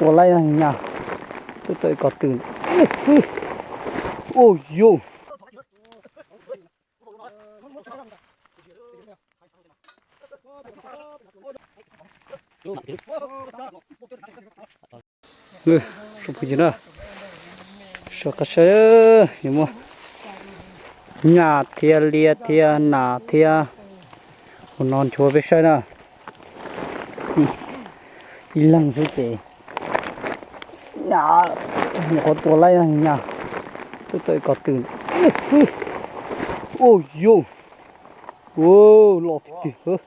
tua laib nyaj, twb tau ib ko tw. Ua yus. Phooj ywg na, so qab saib, yuav muaj nyaj thiab liab thiab nas thiab, hauv no nchuav peb saib na. Ib leeg xwb ces nyaj, nyuam qhuav tua laib nyaj, twb tau ib ko tw. Ua yus, loj tiag tiag.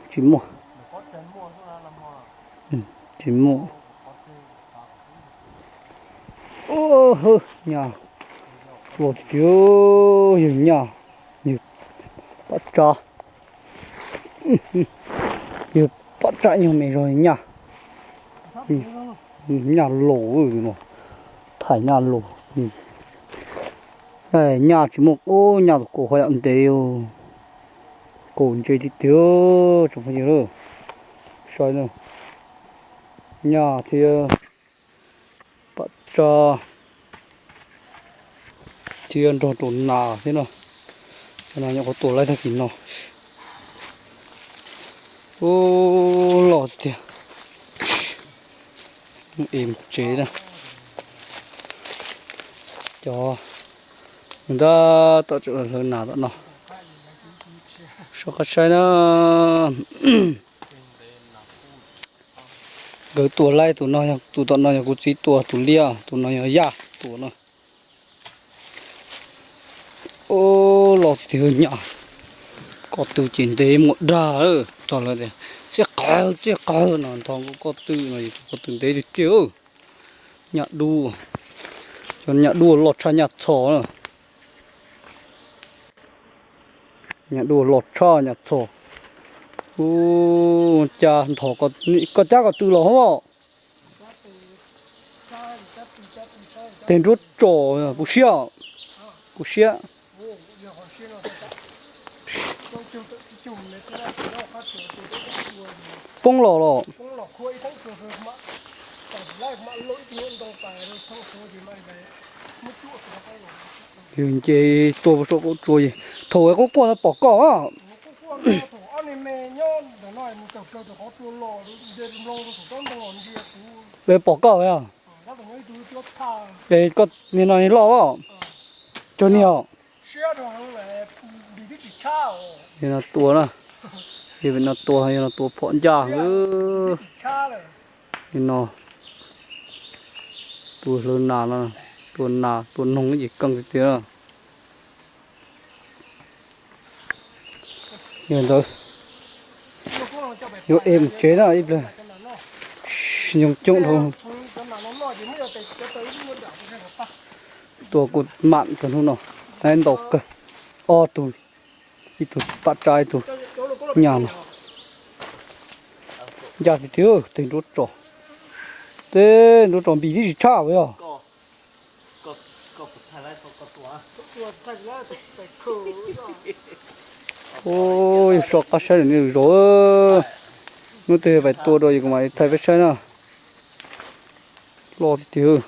Tsis muaj, tsis muaj. Nyaj loj tiag tiag, yog nyaj, yog pab tsa, yog pab tsa, yog me zog nyaj, nyaj loj no, thaij nyaj loj. Nyaj tsis muaj, ub, nyaj tus kaus hov yam ntev, kaus ntse tiag tiag, tsoom phooj ywg, saib na, nyaj thiab pab tsa thiab nrog rau nas thiab no. Cov no nyuam qhuav tua laib tag kis no. Ub, loj tiag tiag. Es mus tsev na. Cov nws ntab tom tseem hlawv nas tom no. So qab saib na. Nkawd tua laib tus no, tus tom no yog kuv txiv tua, tus liab, tus no yog Yaj tua no. Ub, loj tiag tiag nyaj. Ko tw ces ntev muaj dag, tog lawv tias txiaj qawg txiaj qawg no, nthos nkaus ko tw no, ko tw ntev tiag tiag. Nyaj dub, cov nyaj dub loj tshaj nyaj txhos na. Nyaj dub loj tshaj nyaj txhos. Ub, cas nthos, koj cab ko tw los hov. Tes nruab tsom, kuv siab, kuv siab. Poob los los. Yus nce tuaj puag saum qaum tsua, thaum es quaj quaj no pom koj. Lawv pom koj os. Es koj niag no niag loj os. Cog niag os. Niag no tua na. Yog no tua, yog no tua phom ncaj. Yog no tua hlawv nas no, tua nas tua noog ces keej tiag tiag. Yog ntawd, yuav es mus tsev na ib pliag, nyoog cooj dhau. Tua kuj mam kawg hnub no, ntaus kawg. Ob tug, ib tug pab tsa ib tug nyaj no. Ncaj tiag tiag, tej nruab tsos, tej nruab tsos npis tib si tshaj yog. Yus so qab saib lwm zaus, hnub twg pais tua dua ces kuv mam li thaij peb saib na. Loj tiag tiag.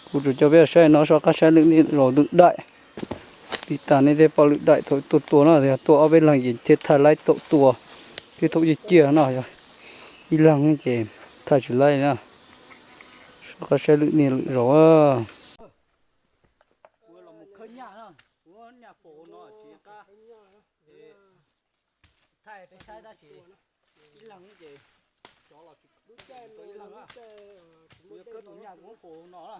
Kuv tsuas coj peb saib no, so qab saib lwm zaus lwm daim. Li tas nej thiaj pom lwm daim thaum tuaj tua no, yog tuaj ob peb leeg ces thiaj thaij laib thaum tua, thiab thaum ciaj ciaj no yog ib leeg ces thaij tsis laib na. So qab saib lwm niaj lwm zaus. Kuv los mus khawb nyaj na, kuv nyaj faus no tsis qab, thaij peb saib tab sis ib leeg ces cov los tsis tau ib leeg na. Kuv yuav khawb tus nyaj kuv muab faus no na.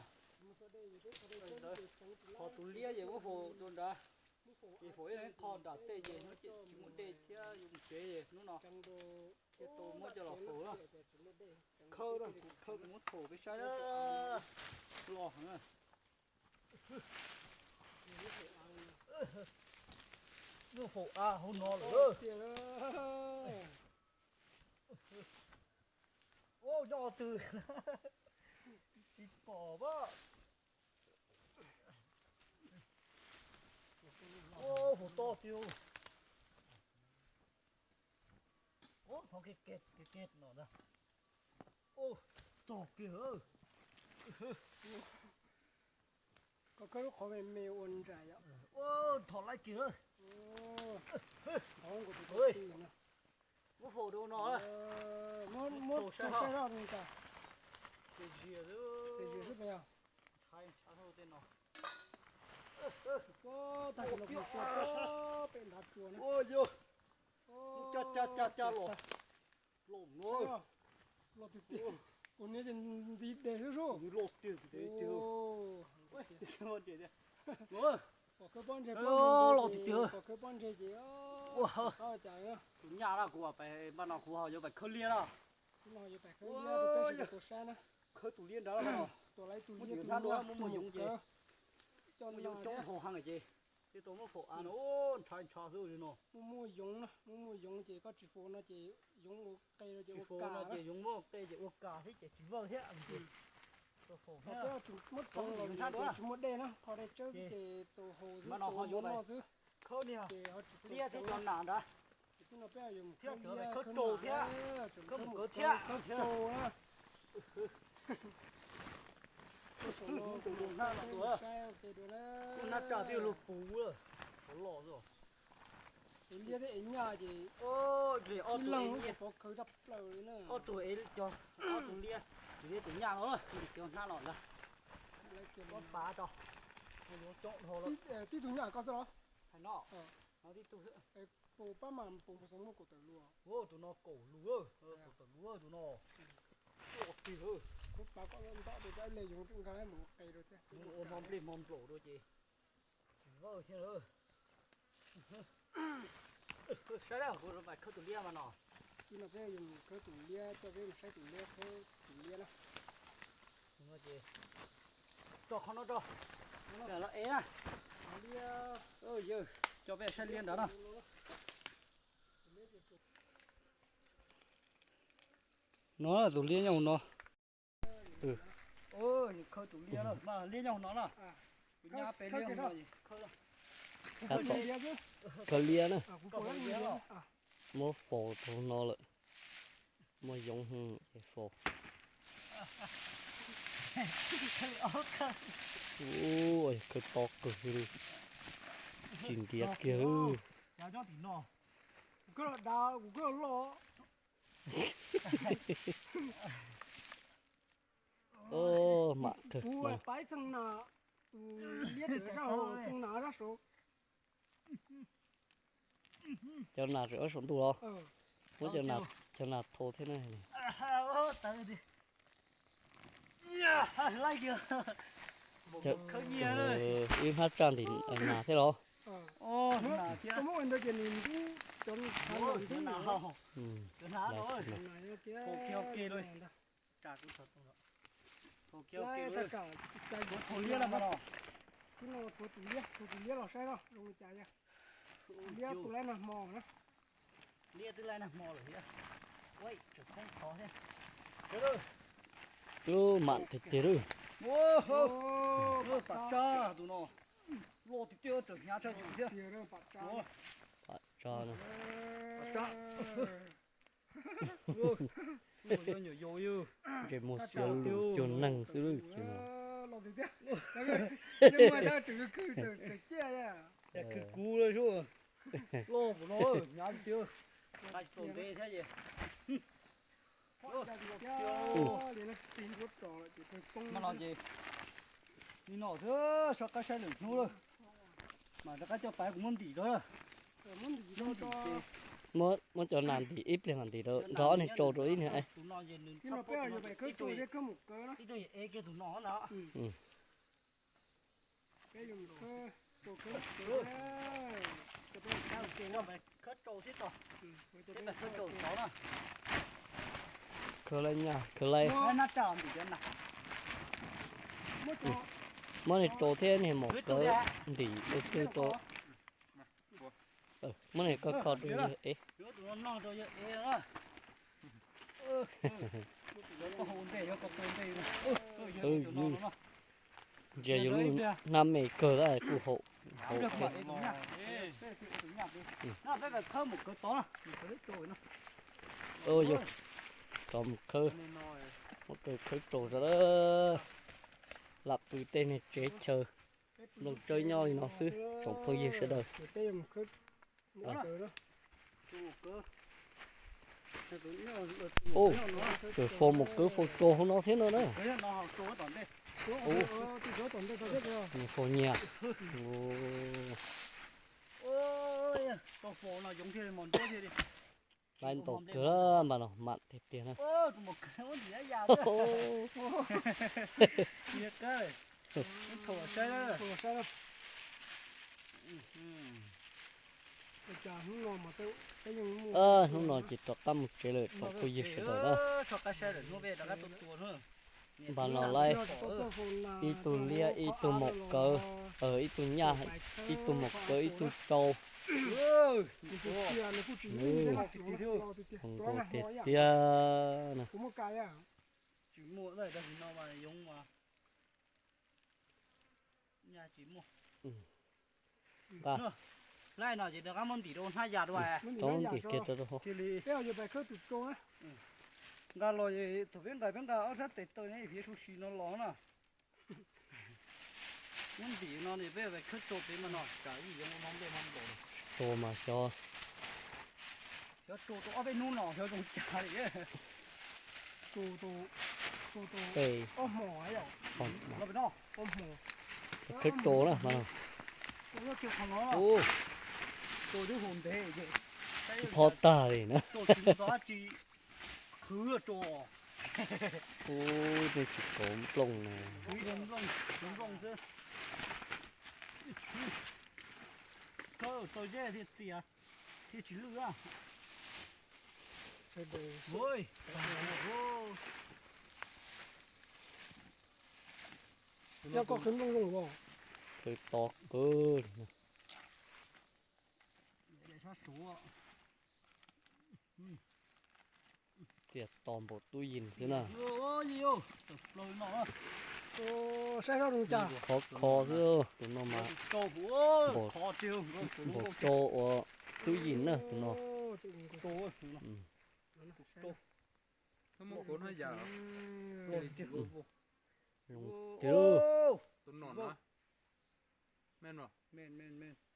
Qhov tus liab ces muab faus rau nrad, ces faus ib leeg qho nram tej ces tsis muaj dej thiab yuav mus tsev ces hnub no thiaj tau muab coj los faus na. Khawb na, kuv khawb kuv muab thaum peb saib na. Loj heev na. Muab faus av hauv no lawm. Nyob twg tsis pom a. Faus toj tiag. Thov kev kev kev no ntag. Txog kiag. Koj khawb lub qhov me me ua ntsais yom. Thov laib kiag. Muab faus rau no. Muab rau saib zoj li cas. Tes zias xwb, tes zias xwb pes yog. Ntshai ntshai tej no. Tag kis no kuv tua pem ntav tsua na. Ua yog. Ca ca ca ca los. Los no. Los tiag tiag. Kuv niam ces ntxiv des xwb sub. Los tiag tiag. Pom khawb pob ntseg, los tiag tiag. Pom khawb pob ntseg ces ua cas tus nyaj na kuv pais npaj no kuv ho yuav pais khawb liab na. Kuv no yuav pais khawb liab rau peb sawv daws tau saib na. Khawb tus liab nrad no. Tua lawv tus liab tus nyaj muaj muaj yoov ces. Muaj yoov coob dhau heev ces. Thiaj tau muab faus av no, ntshai ntshai xwb li no. Muaj muaj yoov na, muaj muaj yoov ces koj tsis faus no ces yoov ua qe no ces ua kas na. Yoov muaj qe ces ua kas thiab ces tsis vawj thiab. Muab tso los ces tsis muaj dej na, tho dej tsawb xwb ces txaus haus xwb, txaus haus noj xwb. Khawb niag liab thiab cov nas nrad. Thiab khawb rau thiab, khawb mus kawv thiab, khawb rau na. Tus hnab no, hnab tsaj twb luag puv lawm, qhov loj xwb. Ev liab thiab ev nyaj ces ob tug ev liab, ob tug ev cov, ob tug liab, tus liab tus nyaj no, cov hnab no ntag. Koj pav tso, yuav coob dhau lawm. Tib tug nyaj koj xwb los? Hais no, no tib tug xwb. Pab mas pum xov muaj kaum tawm lus. Tus no kaum lus, kaum tawm lus tus no. Ua tig, kuv pav koj nto tus dab le yoov nkag mus qe rau thiab. Ua hmo nplej hmo nplaum rau ces tsis vawj thiab lawm. Saib dab, kuv mam khawb tus liab mas no. Tib no peb yuav mus khawb tus liab, coj peb mus saib tus liab, khawb tus liab na. Tso qhov no tso, los ev na. Yawg, coj peb saib liab nrad na. No tus liab nyob hauv no. Khawb tus liab, liab nyob hauv no na. Kuv nyab peb liab hauv no. Khawb liab na. Muab faus rau no lawm. Muaj yoov ces faus. Khawb tob kawg li, tsis ntiav kiag. Mam kawg. Kuv pab txeeg nas, tus liab tseem zaj hauv txeeg nas zaj saud. Cov nas tseem ob saum ntuj los? Muab cov nas thau thiab na. Ib hnab tsaj ntim nas thiab los? Liab los saib zoo li cas. Liab twb laib nag hmo na. Liab twb laib nag hmo lawm thiab. Ua tseem khoob qhov thiab. Lub mam tiag tiag lawm. Pam tsab tus no. Loj tiag tiag, tseem hnyav tshaj yus thiab. Pam tsab no. Ntses muag xiav lus cuag neeg xwb lawm ces no. Kuv loj kuv no hnyav tiag. Li no xwb, soj qab saib lwm hnub lawm. Mas rov qab coj pais kuv muab ntim rau. Muab cov nas ntim ib pliag mam ntim rau, nrog ob niag tsau rau ib niag. Khaws laij nyaj, khaws laij. Muab niag tsau thiab niag maum kawv ntim ua twg rau. Muab niag koj kho rau yawg ev. Ntsia yus lub hnab me kawg kuj haum, haum thiab. Yog, rov mus khawb, muab kaw khawb rau zog a. Lam pw tej niag tsev chaw nplooj tsawb nyob li no xwb tsoom phooj ywg sawv daws. Ua, tseem faus mus khawb faus tso hauv no thiab no na. Nws faus nyias. Laiv ntaus kawg mas no mam tiag tiag na. Hnub no ces rov qab mus tsev lawm tsoom phooj ywg sawv daws na. Npaj no laiv ib tug liab ib tug maum kawv, ib tug nyaj, ib tug maum kawv ib tug tsau. Nkaus tiag tiag na. Nqa, rov ntim kiag rau. Nqa los thaum peb nqa peb nqa ob sab tes taw ne, phiv su si no los na. Muab ntim no peb khawb tso pem mas no tsam ib yam no npej no nplaum. Tso mas xyov, xyov tso tau ob peb hnub no xyov zoo cas li. Ob hmo, khawb tso na mas no. Tso twb haus ntev, tsis phob tag li na. Ub, nej tsis kauv nplooj na. Nyob koj qhwv nplooj zoo os. Qhwv to kawg li na. Txias to npaum tub yim xwb na. Khov kho xwb tus no mas. Npaum tsau uas tub yim na tus no.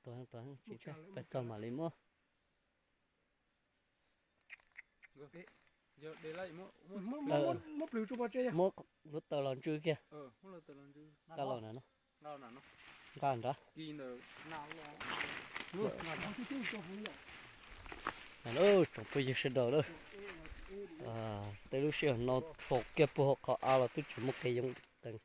Zoo tiag. Pais txog mam li muab. Muab lub taws los ntsw kiag. Nqa los na, nqa nrad. Tsoom phooj ywg sawv daws lawm, tej lub sij hawm no faus kiag puag hauv qhov av los twb tsis muaj qe yoov teev.